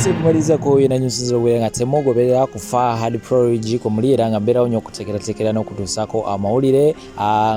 Nkumaliriza yena nyusiza obubeera nga temugoberera ku Fahad Prology ku muli, era nga mbeerawo nnyo okuteekerateekera n'okutuusaako amawulire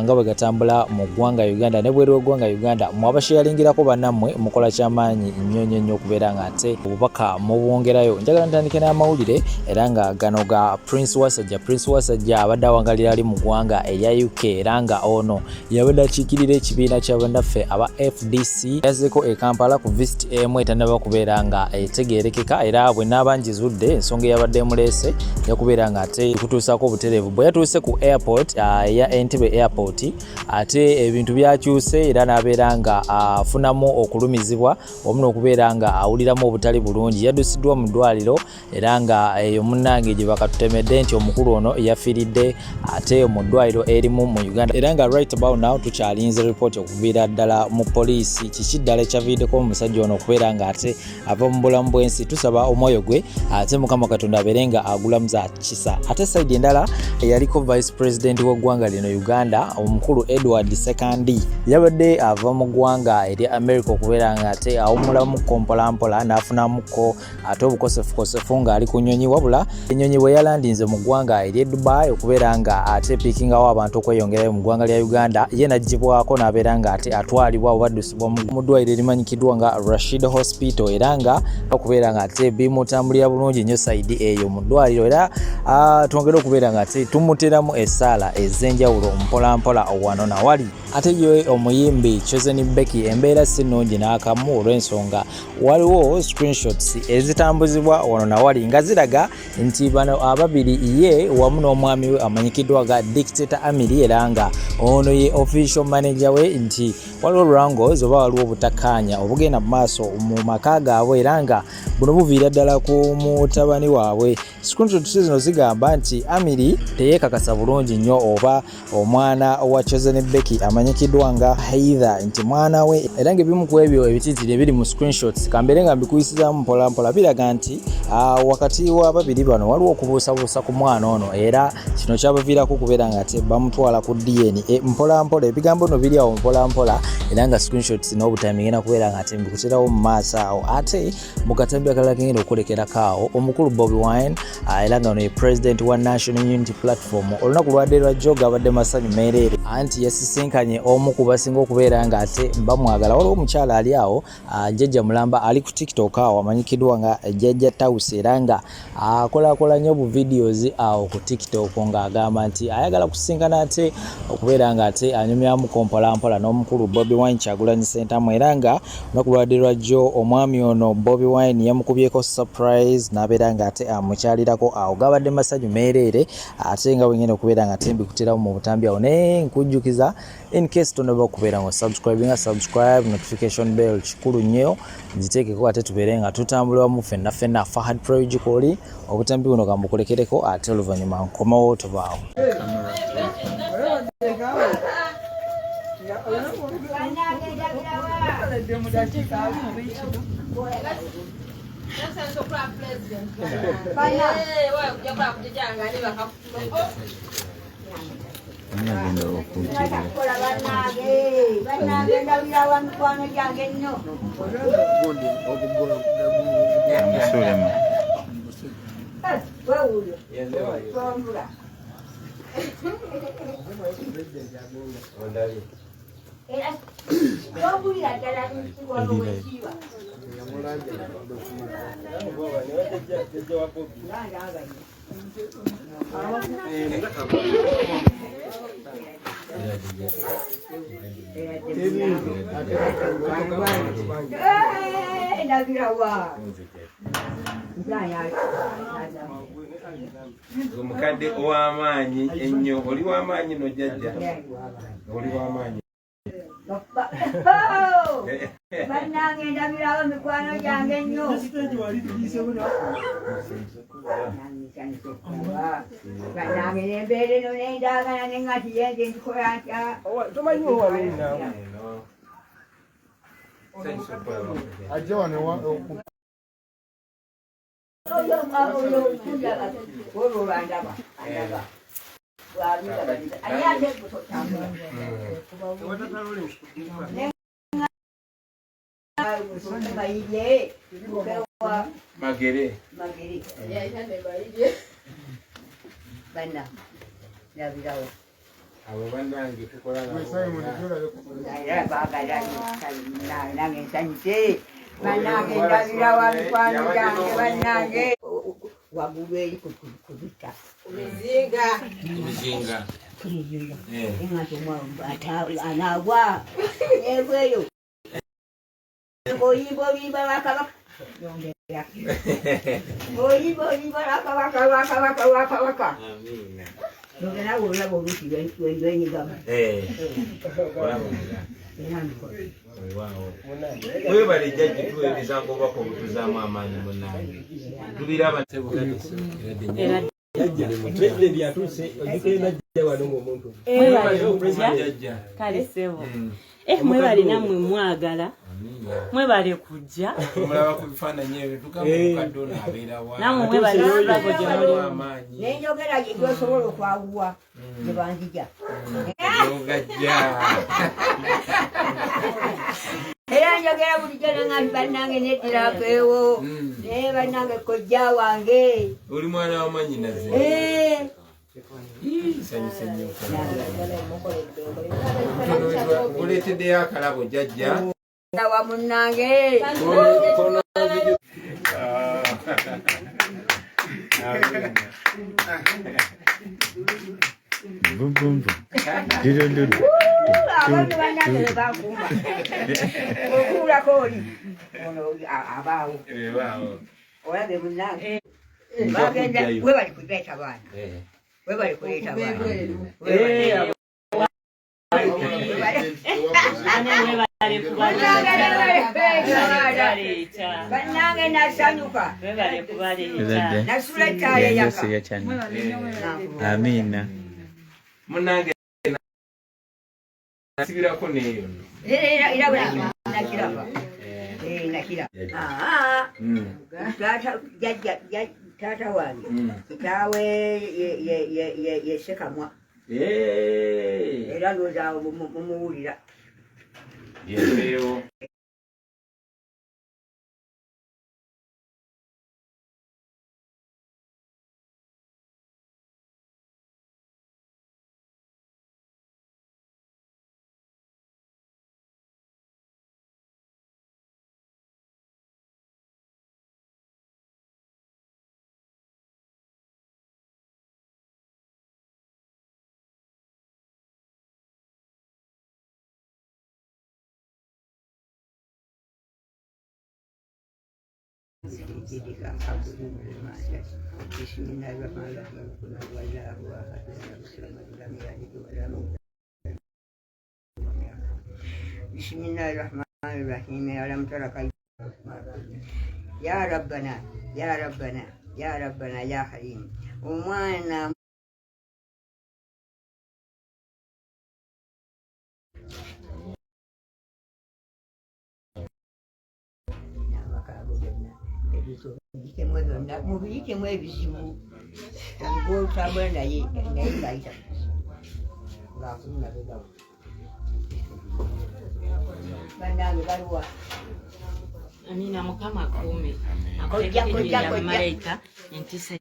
nga bwe gatambula mu ggwanga Uganda ne bweru w'eggwanga Uganda. Mwe abasheyaringirako bannammwe mukola kyamaanyi nnyo nnyo nnyo okubeera nga ate obubaka mubwongerayo. Njagala ntandike n'amawulire, era nga gano ga Prince Wasajja. Prince Wasajja abadde awangalira ali mu ggwanga erya UK, era nga ono yabadde akiikirira ekibiina kya bannaffe aba FDC. Yazzeeko e Kampala ku visit emu etannaba kubeera nga etegeerekeka, era bwe naaba ngizudde ensonga eyabadde emuleese yakubeera nga ate kutuusaako obutereevu. Bwe yatuuse ku airport eya Entebbe Airport, ate ebintu byakyuse, era n'abeera nga afunamu okulumizibwa wamu n'okubeera nga awuliramu obutali bulungi. Yaddusiddwa mu ddwaliro, era nga eyo munnange gye bakatutemedde nti omukulu ono yafiiridde ate mu ddwaliro erimu mu Uganda, era nga right about now tukyalinze report okuviira ddala mu poliisi kiki ddala ekyaviiriddeko omusajja ono okubeera nga ate ava mu bulamu bw'ensi. Tusaba omwoyo gwe ate Mukama Katonda abeere nga agulamuza kisa. Ate side endala, eyaliko vice president w'eggwanga lino Uganda, omukulu Edward Sekandi, yabadde ava mu ggwanga erya America okubeera nga ate awummulamuko mpolampola, n'afunamuko ate obukosefukosefu ng'ali ku nnyonyi. Wabula ennyonyi bwe yalandinze mu ggwanga ery'e Dubai okubeera nga ate piikingawo abantu okweyongerayo mu ggwanga lya Uganda, ye n'aggyibwako n'abeera nga ate atwalibwa oba addusibwa mu ddwaliro erimanyikiddwa nga Rashid Hospital, era nga okubeera nga ate bimutambulira bulungi nnyo side eyo mu ddwaliro. Era twongere okubeera nga ate tumuteramu essaala ez'enjawulo mpolampola wano nawali. Ate ye omuyimbi Chosen Becky, embeera si nnungi n'akamu, olw'ensonga waliwo screenshots ezitambuzibwa wano nawali nga ziraga nti bano ababiri, ye wamu n'omwami we amanyikiddwa nga Dictator Amiri, era nga ono ye official manager we, nti waliwo wrangles oba waliwo obutakkaanya obugenda mu maaso mu maka gaabwe, era nga buno buviira ddala ku mutabani waabwe. Screenshots zino zigamba nti Amiri teyeekakasa bulungi nnyo oba omwana wa Chosen Becky amanyikiddwa nga Heather nti mwana we, era ng'ebimu ku ebyo ebitiitiri ebiri mu screenshots, kambeere nga mbikuyisizaamu mpolampola, biraga nti wakati wa babiri bano waliwo okubuusabuusa ku mwana ono, era kino kyabaviirako okubeera nga ate bamutwala ku DNA mpolampola. Ebigambo no biri awo mpolampola, era nga screenshots n'obutayimi ngenda kubeera nga ate mbikuterawo mu maaso awo. Ate mu katambi akalala kengenda okulekerako awo, omukulu Bobi Wine, era nga ono ye president wa National Unity Platform, olunaku lwadde lwajjo gabadde masanyu meereere, anti yasisinkanye omu ku basinga okubeera nga ate bamwagala. Waliwo omukyala ali awo, jjajja mulamba ali ku TikTok awo amanyikiddwa nga Jjajja Tausi, era nga akolakola nnyo bu videos awo ku TikTok ng'agamba nti ayagala kusinkana ate okubeera nga ate anyumyamuko mpolampola n'omukulu Bobi Wine Kyagulanyi Ssentamu. Era nga olunaku lwadde lwajjo omwami ono Bobi Wine yamukubyeko surprise n'abeera nga ate amukyalirako awo. Gabadde masanyu meereere, ate nga bwengenda okubeera nga ate mbikuterawo mu butambi awo. Naye nkujjukiza, in case tonaba okubeera nga subscribe, nga subscribe, notification bell kikulu nnyo giteekeko, ate tubeere nga tutambula wamu ffenna ffenna. Fahad Prology kwoli, obutambi buno kambukulekereko, ate oluvannyuma nkomawo, tubaawo. Ani agenda okunkirira? Bannange, ndabirawa mikwano gyange nnyo. Amusuulemu. Wewuuyo tombula. Era tombulira ddala wano wekiiba. Ndabirawa. Omukadde ow'amaanyi ennyo, oli w'amaanyi no jjajja, oli w'amaanyi. Bannange, ndabirawo mikwano gyange ennyo. Bannange, nembeera eno nendagana neŋŋati yenze ndikola ntya? Tomanyi owalinawe. Ajja wano. Oyo oyo olwo lwandaba andaba lwalundaba ani ate kutambula. Mayirye. Magere. Magere. Banna. Ndabirawo. Abo bannange tukola nabo. Era baagala nange nsanyuse. Bannange ndabirawo mikwano gyange bannange. Waggulu eri ku bita. Kubizinga. Kubizinga. Enga anaagwa. Nebweyo. Oyimba oluyimba lwa Kabaka. Oyimba oluyimba lwa Kabaka lwa Kabaka lwa Kabaka. Amiina. Nogera olaba oluusi lwenyigamu. Webale jjajja tuweereza ng'obubaka obutuzaamu amaanyi munnange. Tubiraba Pulezidenti yatuuse ojjukire najja wano ng'omuntu. Jjajja. Kale ssebo. Mwebale nammwe mwagala. Mwebale kujja. Tumulaba ku bifaananyi ebyo tugamba omukadde ono abeera wa. Nammwe mwebale struggle gye mulimu. Amaanyi. Nenjogera gyosobola okwaguwa gye banzija. Ogajja. Era njogera bulijjo nanga bannange neddirapeewo. Naye bannange kojja wange. Oli mwana wa mwannyinaze. Nsanyuse nnyo. Nkuleeteddeyo akalabo jjajja. Wa munnange. Bum bum bum. Dudu dudu. Abantu bannange be bankuuma. Okuwulako oli. Ono abaawo. Olabe munnange. Bagenda webali kuleeta baana. Webali kuleeta baana. Bannange nasanyuka. Nasula ettaala eyaka. Amiina. Munnange nasibirako n'eyo nno. Era nakiraba. Nakiraba. Taata wange kitaawe ye Ssekamwa. Era ndowooza mumuwulira. Yeewo. Bismillahirrahmanirrahim. Alam tara kayfa Ya Rabbana, Ya Rabbana, Ya Rabbana, Ya Halim. Omwana mubiyitemu ebizibu gwotambula naye naye ng'ayita ng'akunnabegawo. Bannange baluwa. Amina Mukama akuume. Kojja, kojja, kojja. Malayika entiisa.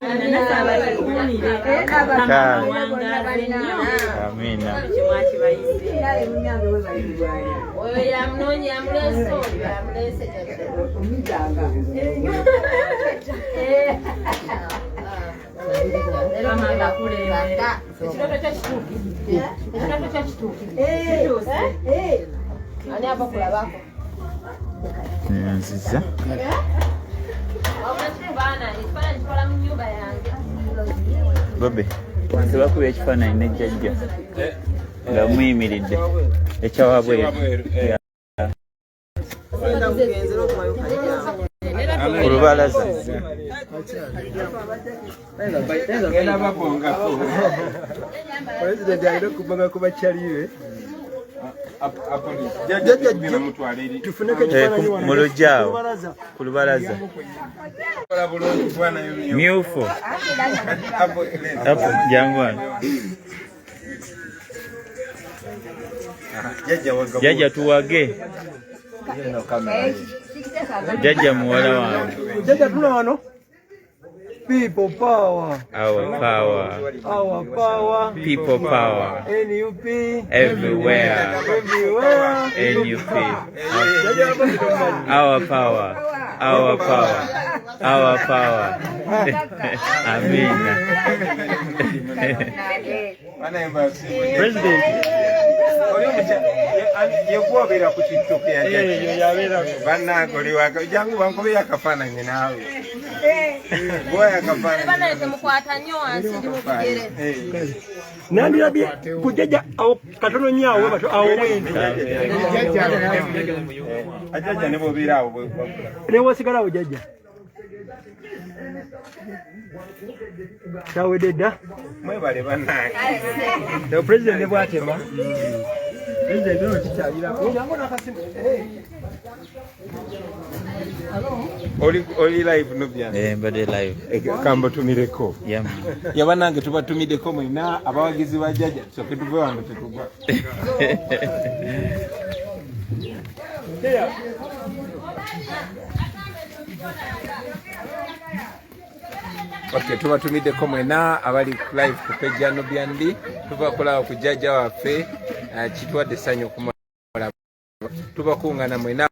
Amiina. Naye munnange we bali kulwana. Oyo yamunoonya yamuleese oyo yamuleese jjajja. Omuganga. Ekirooto kyo kituukire. Ekirooto kyo kituukire. Ani ava kulabako? Nziza. Wabula kifaananyi, ekifaananyi kikola mu nnyumba yange. Bobe, tebakubya ekifaananyi ne jjajja nga muyimiridde ekyawabweru. Ku lubalaza. Ngenda babongako. Pulezidenti alina okubonga ku bakyali be. Jjajja mutwala eri. Tufuneko ekifaananyi wano. Mu luggya awo. Ku lubalaza. Kola bulungi bwana yo. Myufu. Apo jangu wano. Jjajja waga. Jjajja tuwage. Jjajja muwala wange. Jjajja tuna wano. People power. Our power. Our power. People power. NUP. Everywhere. Everywhere. NUP. Our power. Our power. Our power. Amina. President. Yekuwabeera ku TikTok ya jjajja. Bannange oli waka jangu bankubeyo akafaananyi naawe. Gwoyo akafaananyi. Banaye temukwata nnyo wansi ndi mu bigere. Nandirabye ku jjajja awo katono nnyo awo bato awo bwendi. Ajjajja ne bw'obeera awo Ne wosigala awo jjajja. Kyawedde dda. Mwebale bannange. President ne bw'atema. President ono kikyalirako. Oli live Nubian? Eh, mbadde live. Kambatumireko. Yeah, man. Ya bannange tubatumiddeko mwenna abawagizi ba jjajja tusooke tuve wano tetugwa. Okay, tubatumiddeko mwenna abali live ku page ya Nubian Li. Tuva kulaba ku jjajja waffe, kitwadde essanyu okumulaba. Tubakungana mwenna.